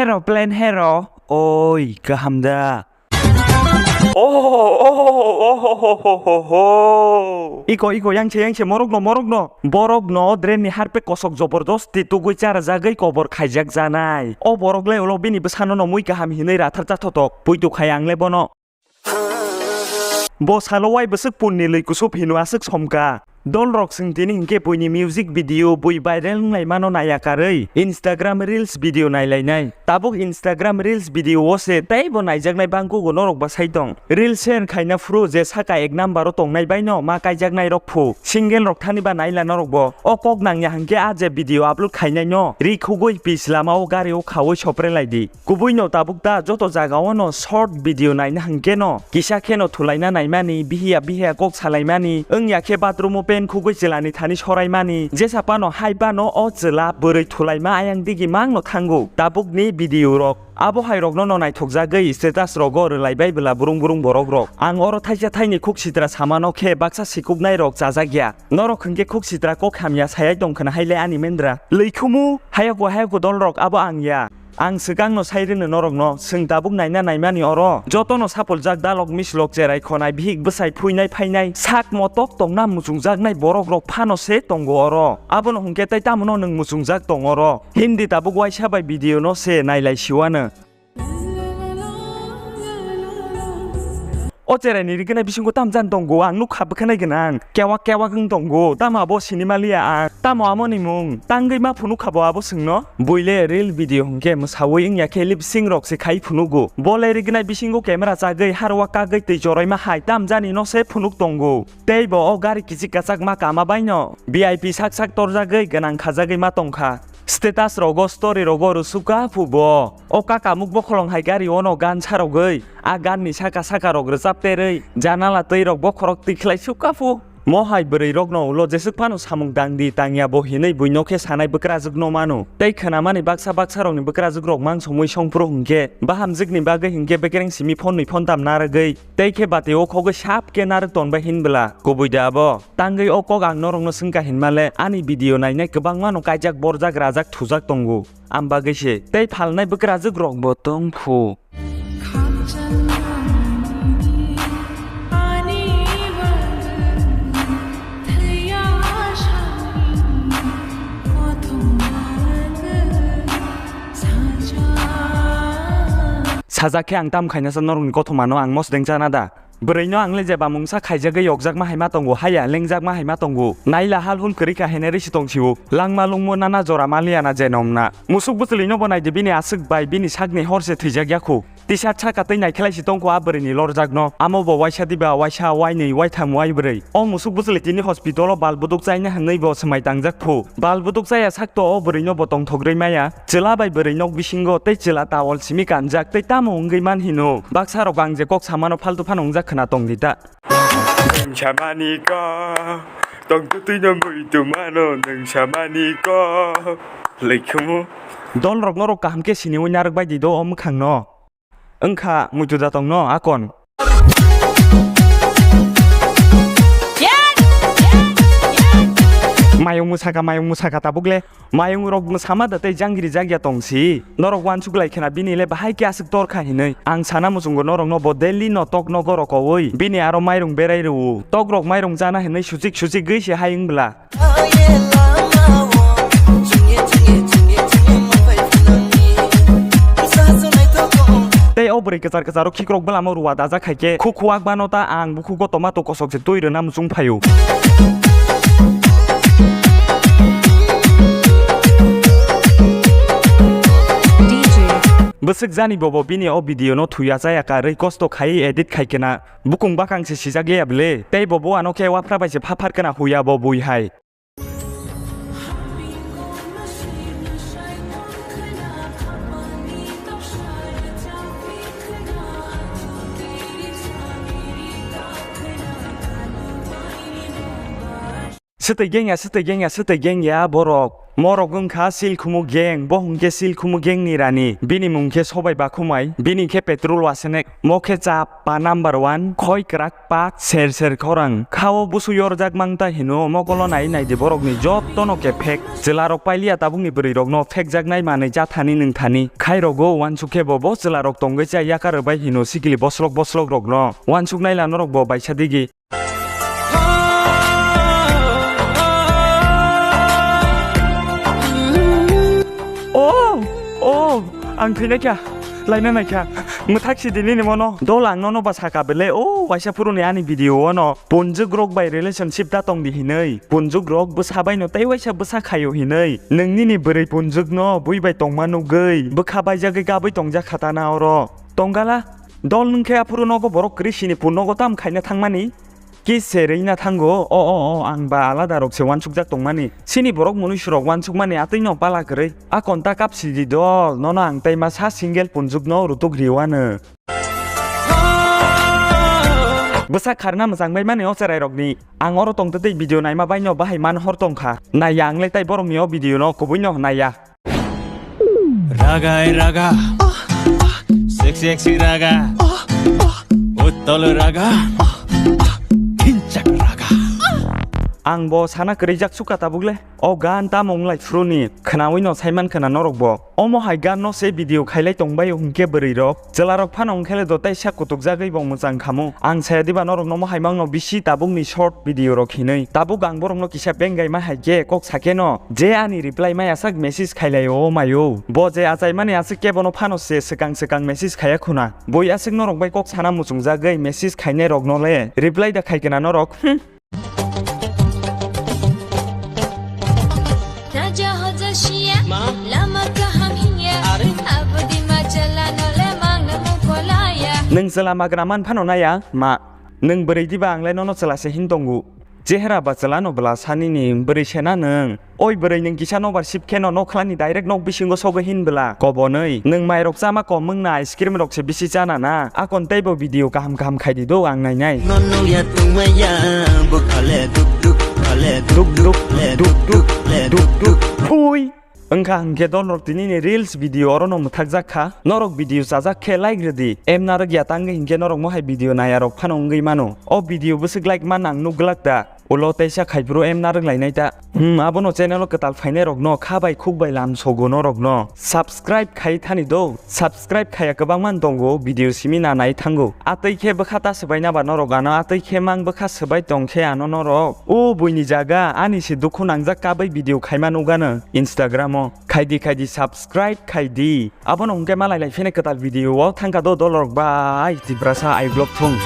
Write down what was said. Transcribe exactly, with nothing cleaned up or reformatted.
Hero, plain hero. Oi, kaham da? Oh, oh, oh, oh, oh, oh, oh, oh. Iko, iko, yang se, yang se, morok no, morok no. Borok no drain ni harpek kosok jobordosti tugui charajagwi kobor khaijak janai. O borok le ulo bini bwsano no mui kaham hinui rathar chathotok. Puitu khai ang le bono. Bo salo wai bwswk punni lwi kusup hino aswk somka. Dolrok chwng tini hinkhe buini music video bui viral wnglaimano naiya karwi Instagram reels video nailainai. Tabuk Instagram reels video o se teibo naijaknai bangkugo norok bwsai tong. Reels share khaina phuru je saka ek number o tongnai baino ma kaijaknai rok phu. Single rok thani ba naila norok bo. O kok nangya hinkhe a je video upload khainai no ri khugui pis lama o gari o khaui sopre laidi. Kubui no tabuk ta joto jaga o no short video naina hinkhe no kisa khe no thulaina naimani, bihiya bihiya kok salaimani, wngya khe bathroom o pen khugui chwla ni thani soraimani, jesa phano hai phano o chwla bwrwi thulaima ayang digi mang no thango tabuk ni video rok. Abo hai rok no no naithok jagwi status rogo rwlai bai bwla burung burung borok rok. Ang oro thaisa thaini khuk sitra samano khe baksa sikuknai rok chajak ya. Norok hinkhe khuk sitra kok hamya sayai tong khna hai le ani mendra. Lwikhumu, hayako hayako dol rok abo ang ya. Ang swkang no sai rwno norok no, chwng tabuk naina naimani oro. Joto no sapuljak dalok mislok cherai khonai bihik bwsai phuinai phainai sak motok tongna muchungjaknai borok rok phano se tongo oro. Abono hwnkhe tai tamo no nwng muchungjak tong oro. Hindi tabuk waisa bai video no se nailai siwano. O cherai ni rigwnai bisingo tamjani tongo, ang nukha bwkhanai gwnang. Kewak kewak wng tongo, tamo abo sinimaliya ang. Tamo amoni mung, tangwi ma phunukha bo abo chwngno? Buile reel video hwnkhe mwsawi wngya khe lip sync rok se khai phunugo. Bo le rigwnai bisingo camera chagwi harwa kagwi twi choroima hai tamjani no se phunuk tongo. Tei bo o gari kichik kachak ma kama baino V I P sak sak torjagwi gwnang khajagwi ma tongkha. Status rogo, story rogo rwsukha phu bo. O kaka muk bokholong hai gari ono gan sarogwi, a gan ni saka saka rok rwchap terwi, janala twi rok bokhorok twi khlai sukha phu. Mo hai bwrwi rok no ulo jeswk phano samung dang di tangya bo hinwi buino khe sanai bwkrajwk no mano. Tei khwnamani baksa baksa rok ni bwkrajwk rok mang somwi songphuru hwnkhe, bahamjwk ni bagwi hwnkhe bekereng simi phone nwi phone tam narwgwi, tei khe bati o khogwi sap khe narwk tonbai hinbwla kubui da abo. Tangwi o kok ang norokno swngkha hinmale, ani video nainai kwbangmano kaijak, borjak, rajak, thujak tongo. Ang bagwi se tei phalnai bwkrajwk rokbo tong phu. Sajak khe ang tam khainasa norokni kothomano ang mosdeng chana da? Bwrwino ang le jeba mungsa khaijagwi yokjakma hai ma tongo, haya lengjakma hai ma tongo. Naila hal hul kwrwi kha hene risi tong sio. Langma lungmo nana jora maliya na je nomna. Musuk bwchwlwino bo naidi bini aswk bai bini sakni hor se thwijak ya khu. T-shirt saka twi naikhlai si tongkho a bwrwini lorjakno. Amo bo waisa diba, waisa, wainwi, waitham, waibrwi. O musuk bwchwlwi tini hospital o bal buduk chaina hwnwi bo swmai tangjak phu. Bal buduk chaya sakto o bwrwino bo tongthok rwi maya. Chwla bai bwrwi nok bisingo tei chwla towel simi kanjak tei tamo wngwi man hino. Baksa rok ang je kok samano faltu phano wngjak khna tong di ta. Nwng samani kok, tong twtwi no mui tumano nwng samani kok. Lekhumu. Dol rok norok kaham khe siniwi narwk bai di do o mwkhang no. Wngkha muitu da tong no akon. Mayung musaka, mayung musaka tabuk le. Mayung rok mwsama da tei jangiri jakya tong si. Norok uansuk lai khna bini le bahai khe aswk tor kha hinwi. Ang sana muchungo norok no bo daily no tok nogo rokowi. Bini aro mairung berai rw. Tok rok mairung chana hinwi suchik suchik gwi se hai wng bla. Tei o bwrwi kwchar kwcharo khikrok bwlamo ruwa dajak hai khe khukhuak bano ta ang bukhugo tomato kosok se twi rwna muchung phaio. D J. Bwswk jani bobo bini o video no thuya chaya karwi kosto khaiwi edit khai kena bukung bakang se sijak ya bwle tei bobo ano khe waphra bai se phaphar kena huya bo bui hai. Swtwi geng ya, swtwi geng ya, swtwi geng ya borok. Morok wngkha Silkhumu gang, bo hwnkhe Silkhumu gang ni rani. Bini mung khe Sobai Bakhumai, bini khe petrol wasenek. Mo khe chap pa number one, khoi kwrak pak ser ser khorang. Khao busu yorjak mang ta hino, mokolo nai nai di borok ni jotto no khe phek. Chwla rok pailiya tabuk ni bwrwi rok no phek jak nai manwi cha thani nwng thani. Khai rogo wansuk khe bo, bo chwla rok tongwi cha yakar rwbai hino sikili boslok boslok rok no. Wansuk nai la norok bo baisa digi. Oh, oh, ang thwinaikha, laina naikha, mwthak sidi nini mono. Dol ang nono ba saka bele, oh, waisa phuruni ani video ono, punjwk rok bai relationship da tongdi hinwi, punjwk rok bwsa bai no tei waisa bwsa khaio hinwi, nwng nini bwrwi punjwk no bui bai tongma nugwi, bwkha baijagwi gabwi tongjak kha ta na oro. Tongala, dol nwng khe aphuru nogo borok kwrwi sini pun nogo tam khaina thangmani. Kis se rwina thango, o, o, o, ang ba alada rok se wansukjak tongmani. Sini borok munuisurok wansukmani atwi no pala kwrwi. A konta kap sidi dol, nono ang tei masa single punjukno rutuk riwano. Bwsa kharna mwchang bai mani o cherai rokni. Ang oro tongtwtwi video naima bai no bahai man hor tongkha. Naiya ang le tai borokni o video no kubui no naiya. Raga e raga, sexy sexy raga, uttol raga, kinchak raga. Ang bo sana kwrwijak suka tabuk le. O gan tamo wng lai phuru ni khwnawi no saiman khwna norok bo. Omo hai gan no se video khailai tong bai hwnkhe bwrwi rok. Chwla rok phano wngkhe le do tei sak kutuk jagwi bo mwchang khamu. Ang saya diba norok no mo hai mang no bisi tabuk ni short video rok hinwi. Tabuk ang borok no kisa bengai ma hai khe kok sakhe no. Je ani reply maya sak message khailai o mayo. Bo je achai mani aswk khe bono phano se swkang swkang message khaya khuna. Boi aswk norok bai kok sana muchung jagwi message khainai rok no le reply da khai kena norok. Hmm. Raja hoja siya, ma, lama kaham hiya, are, abdi ma chala no le mang na mu kolaya. Nwng chwla magra man phano naya, ma. Nwng bwrwi diba ang le nono chwla se hin tongo. Chehra ba chwla no bwla sani ni bwrwi sena nwng. Oi bwrwi nwng kisa nobar sip khe no nokhlani direct nok bisingo sogwi hin bwla. Kobonwi nwng mairok chama kom wngna ice cream rok se bisi chana na. Akon teibo video kaham kaham khaidi do ang nainai. No nungya tungmaya, bukhale duk duk, khale duk duk, le duk duk, le duk duk. Phui. Wngkha hwnkhe dolrok tini ni reels video oro no mwthakjak kha. Norok video chajak khe like rwdi. Em narwk ya tangwi hinkhe norok mohai video naya rok phano wngwi mano. O video bwswk like man ang nukglak da. Ulo teisa khai bro em narwk lainai ta. Hmm, abono channel o kwtal phainai rok no kha bai khuk bai lam sogo norok no. Subscribe khai thani do. Subscribe khaya kwbangma tongo, video simi na nai thango. Atwi khe bwkha ta swbaina ba norok ano, atwi khe mang bwkha swbai tong khe ano norok. O buini jaga, ani se dukhu nangjak kabai video khaima nugano Instagram o. Khaidi khaidi subscribe khaidi. Abono hwnkhe malai lai phene kwtal video o thangkha do dolrok bai Tiprasa I vlog thung.